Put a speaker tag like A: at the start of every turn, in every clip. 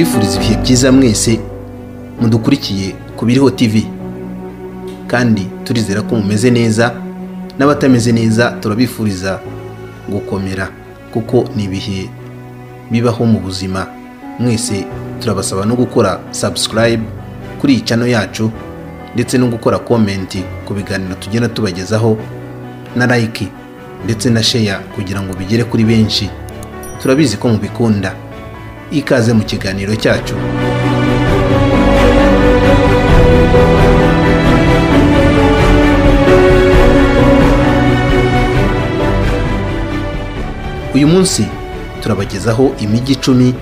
A: Tubifuriza ibihe byiza mwese mudukurikiye ku Biriho TV, kandi turizera ko mumeze neza, n'abatameze neza turabifuriza gukomera kuko ni ibihe bibaho mu buzima. Mwese turabasaba no gukora subscribe kuri iyi channel yacu, ndetse no gukora comment ku biganiro tugenda tubagezaho, na like ndetse na share kugira ngo bigere kuri benshi. Turabizi ko mubikunda. Ikaze mu kiganiro cyacu. Uyu munsi turabagezaho imijyi 10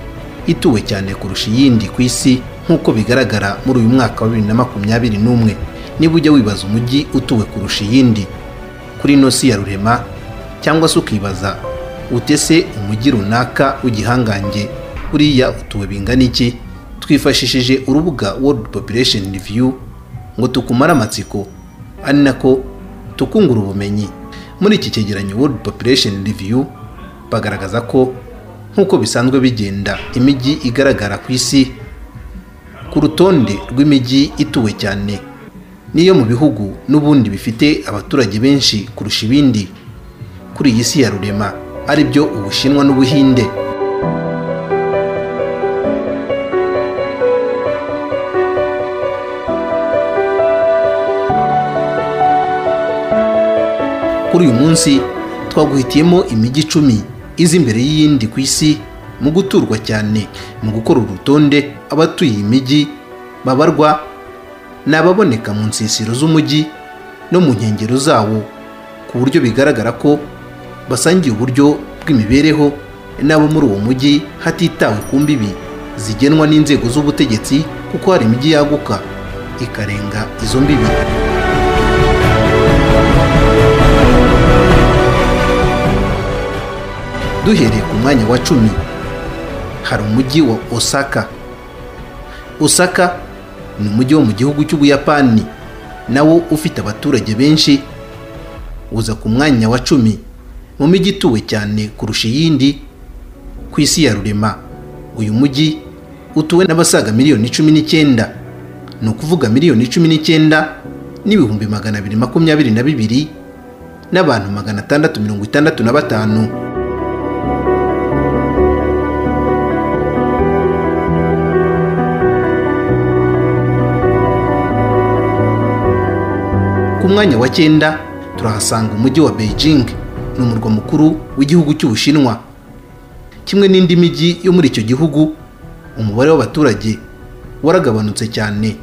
A: ituwe cyane kurusha iyindi ku isi nk'uko bigaragara muri uyu mwaka wa 2021. Niba ujya wibaza umujyi utuwe kurusha iyindi kuri ino si ya rurema, cyangwa se ukibaza utese umujyi runaka w'igihangange buriya utuwe bingana iki, twifashishije urubuga World Population Review ngo tukumare amatsiko ari nako tukungura ubumenyi. Muri iki cyegeranyo World Population Review bagaragaza ko nk'uko bisanzwe bigenda, imijyi igaragara ku isi ku rutonde rw'imijyi ituwe cyane niyo mu bihugu n'ubundi bifite abaturage benshi kurusha ibindi kuri iyi si ya rurema, ari byo Ubushinwa n'Ubuhinde. Kuri uyu munsi twaguhitiyemo imijyi 10 iza imbere y'iyindi ku isi mu guturwa cyane. Mu gukora urutonde, abatuye iyi mijyi babarwa ni ababoneka mu nsisiro z'umujyi no mu nkengero zawo, ku buryo bigaragara ko basangiye uburyo bw'imibereho n'abo muri uwo mujyi, hatitawe ku mbibi zigenwa n'inzego z'ubutegetsi, kuko hari imijyi yaguka ikarenga izo mbibi. Duhereye ku mwanya wa 10 hari umujyi wa Osaka. Osaka ni umujyi wo mu gihugu cy'Ubuyapani, nawo ufite abaturage benshi, uza ku mwanya wa 10 mu mijyi ituwe cyane kurusha iyindi ku isi ya rurema. Uyu mujyi utuwe n'abasaga miliyoni 19, ni ukuvuga miliyoni 19 n'ibihumbi 222 n'abantu 665. Ku mwanya wa 9 turahasanga umujyi wa Beijing, ni umurwa mukuru w'igihugu cy'Ubushinwa. Kimwe n'indi mijyi yo muri icyo gihugu, umubare w'abaturage waragabanutse cyane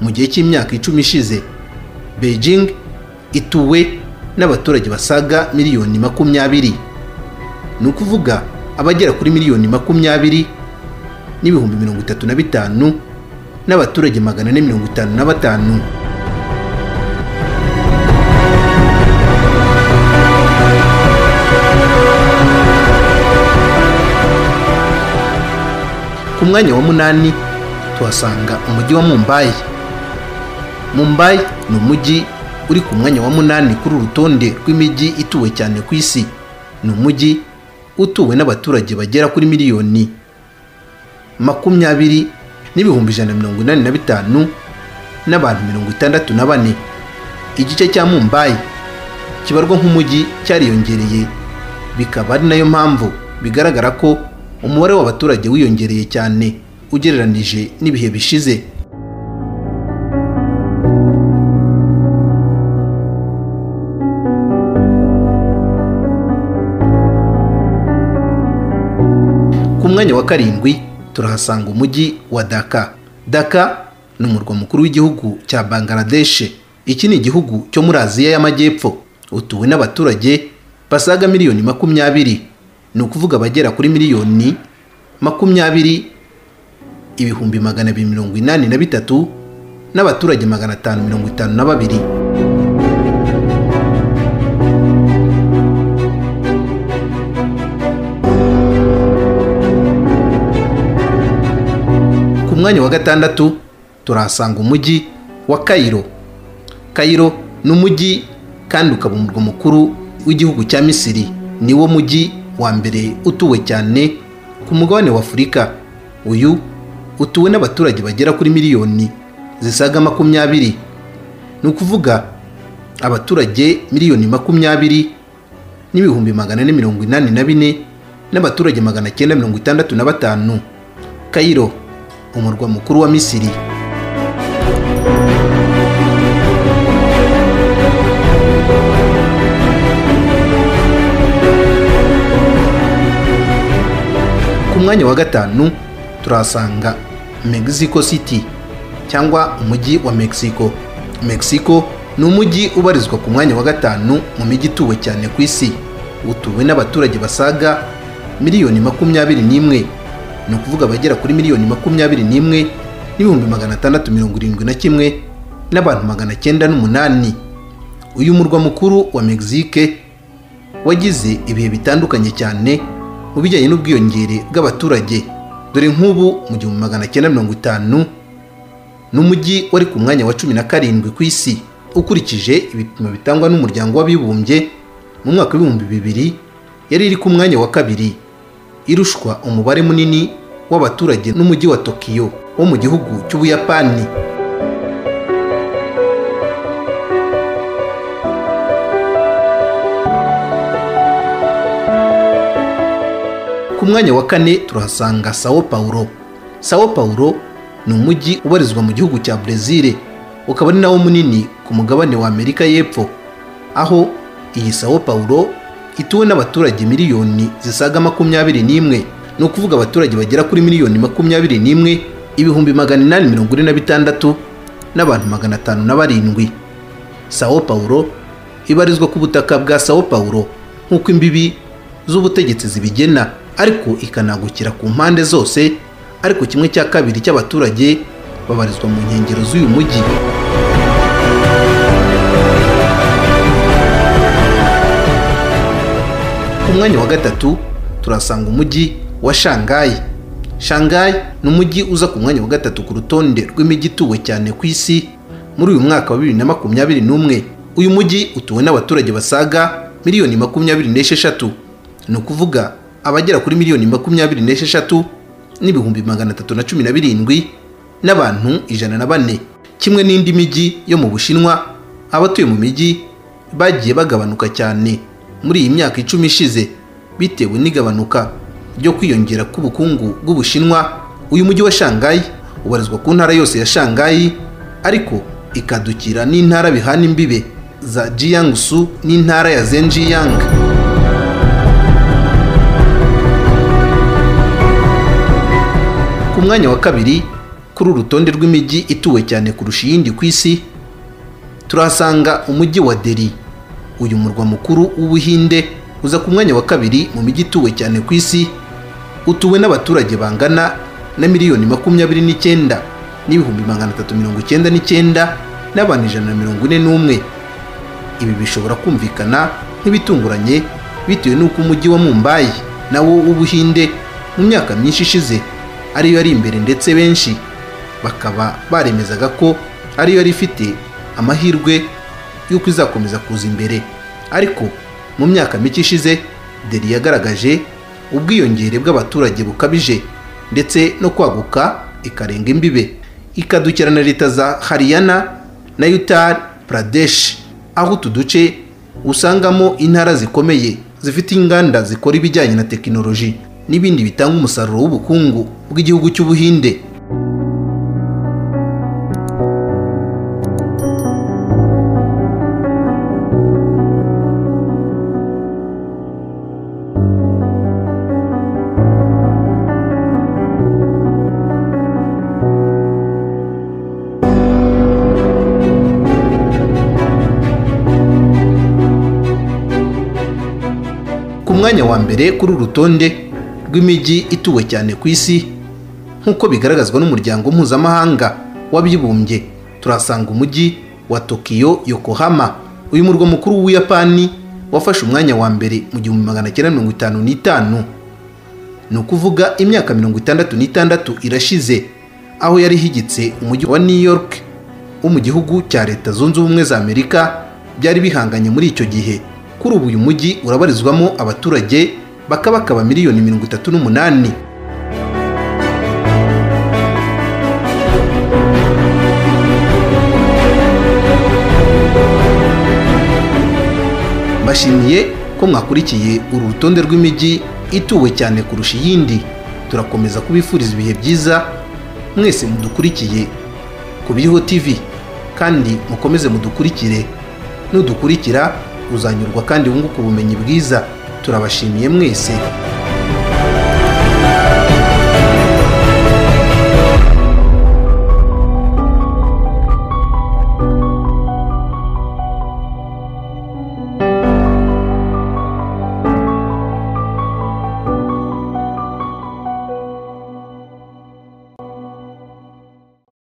A: mu gihe cy'imyaka 10 ishize. Beijing ituwe n'abaturage basaga miliyoni 20, ni ukuvuga abagera kuri miliyoni 20 n'ibihumbi 35 n'abaturage 455. Ku mwanya wa 8 tuhasanga umujyi wa Mumbai. Mumbai ni umujyi uri ku mwanya wa 8 kuri urutonde rw'imijyi ituwe cyane ku isi. Ni umujyi utuwe n'abaturage bagera kuri miliyoni 20 n'ibihumbi 185 n'abantu 64. Igice cya Mumbai kibarwa nk'umujyi cyariyongereye, bikaba ari nayo mpamvu bigaragara ko umubare w'abaturage wiyongereye cyane ugereranije n'ibihe bishize. Ku mwanya wa 7 turahasanga umujyi wa Dhaka. Dhaka ni umurwa mukuru w'igihugu cya Bangladesh. Iki ni igihugu cyo muri Aziya y'Amajyepfo, utuwe n'abaturage basaga miliyoni 20, ni ukuvuga abagera kuri miliyoni 20 ibihumbi 283 n'abaturage 552. Ku mwanya wa 6 turahasanga umujyi wa Cairo. Cairo ni umujyi kandi ukaba umurwa mukuru w'igihugu cya Misiri. Niwo mujyi wa mbere utuwe cyane ku mugabane wa Afurika. Uyu utuwe n'abaturage bagera kuri miliyoni zisaga 20, ni ukuvuga abaturage miliyoni 20 n'ibihumbi 484 n'abaturage 965. Cairo, umurwa mukuru wa Misiri. Ku mwanya wa 5 turasanga Mexico City cyangwa umujyi wa Mexico. Mexico ni umujyi ubarizwa ku mwanya wa 5 mu mijyi ituwe cyane ku isi, utuwe n'abaturage basaga miliyoni 21, ni ukuvuga abagera kuri miliyoni 21 n'ibihumbi 671 n'abantu 908. Uyu murwa mukuru wa Mexique wagize ibihe bitandukanye cyane mu bijyanye n'ubwiyongere bw'abaturage. Dore nk'ubu mu 1950 n'umujyi wari ku mwanya wa 17 ku isi ukurikije ibipimo bitangwa n'umuryango w'abibumbye. Mu mwaka w'ibihumbi 2000 yari iri ku mwanya wa 2, irushwa umubare munini w'abaturage n'umujyi wa Tokyo wo mu gihugu cy'Ubuyapani. Ku mwanya wa 4 turahasanga Sao Paulo. Sao Paulo ni umujyi ubarizwa mu gihugu cya Brazil, ukaba ari nawo munini ku mugabane wa Amerika y'Epfo, aho iyi Sao Paulo ituwe n'abaturage miliyoni zisaga 21, ni ukuvuga abaturage bagera kuri miliyoni 21 ibihumbi 846 n'abantu 507. Sao Paulo ibarizwa ku butaka bwa Sao Paulo nk'uko imbibi z'ubutegetsi zibigena, ariko ikanagukira ku mpande zose, ariko 1/2 cy'abaturage babarizwa mu nkengero z'uyu mujyi. Ku mwanya wa 3 turasanga umujyi wa Shanghai. Shanghai ni umujyi uza ku mwanya wa 3 ku rutonde rw'imijyi ituwe cyane ku isi muri uyu mwaka wa 2021. Uyu mujyi utuwe n'abaturage basaga miliyoni 26, ni ukuvuga abagera kuri miliyoni 26 n'ibihumbi 317 n'abantu 104. Kimwe n'indi mijyi yo mu Bushinwa, abatuye mu mijyi bagiye bagabanuka cyane muri iyi myaka 10 ishize bitewe n'igabanuka ryo kwiyongera k'ubukungu bw'Ubushinwa. Uyu mujyi wa Shanghai ubarizwa ku ntara yose ya Shanghai, ariko ikadukira n'intara bihana imbibe za Jiangsu n'intara ya Zhejiang. Ku mwanya wa 2 kuri urutonde rw'imijyi ituwe cyane kurusha iyindi ku isi turahasanga umujyi wa Delhi. Uyu murwa mukuru w'Ubuhinde uza ku mwanya wa 2 mu mijyi ituwe cyane ku isi, utuwe n'abaturage bangana na miliyoni 29 n'ibihumbi 399 n'abantu 141. Ibi bishobora kumvikana nk'ibitunguranye bitewe n'uko umujyi wa Mumbai nawo w'Ubuhinde mu myaka myinshi ishize ariyo yari imbere, ndetse benshi bakaba baremezaga ko ariyo yari ifite amahirwe y'uko izakomeza kuza imbere. Ariko mu myaka mike ishize Delhi yagaragaje ubwiyongere bw'abaturage bukabije ndetse no kwaguka ikarenga imbibe, ikadukira na leta za Haryana na Uttar Pradesh, aho utu duce usangamo intara zikomeye zifite inganda zikora ibijyanye na tekinoloji n'ibindi bitanga umusaruro w'ubukungu bw'igihugu cy'Ubuhinde. Ku mwanya wa mbere kuri urutonde rw'imijyi ituwe cyane ku isi nk'uko bigaragazwa n'umuryango mpuzamahanga w'abibumbye, turasanga umujyi wa Tokyo Yokohama. Uyu murwa mukuru w'Ubuyapani wafashe umwanya wa mbere mu 1955, ni ukuvuga imyaka 66 irashize, aho yari higitse umujyi wa New York wo mu gihugu cya Leta Zunze Ubumwe za Amerika byari bihanganye muri icyo gihe. Kuri ubu uyu mujyi urabarizwamo abaturage bakabakaba miliyoni 38. Turabashimiye ko mwakurikiye uru rutonde rw'imijyi ituwe cyane kurusha iyindi. Turakomeza kubifuriza ibihe byiza mwese mudukurikiye ku Biriho TV, kandi mukomeze mudukurikire. Nudukurikira uzanyurwa kandi wunguke ubumenyi bwiza. Turabashimiye mwese.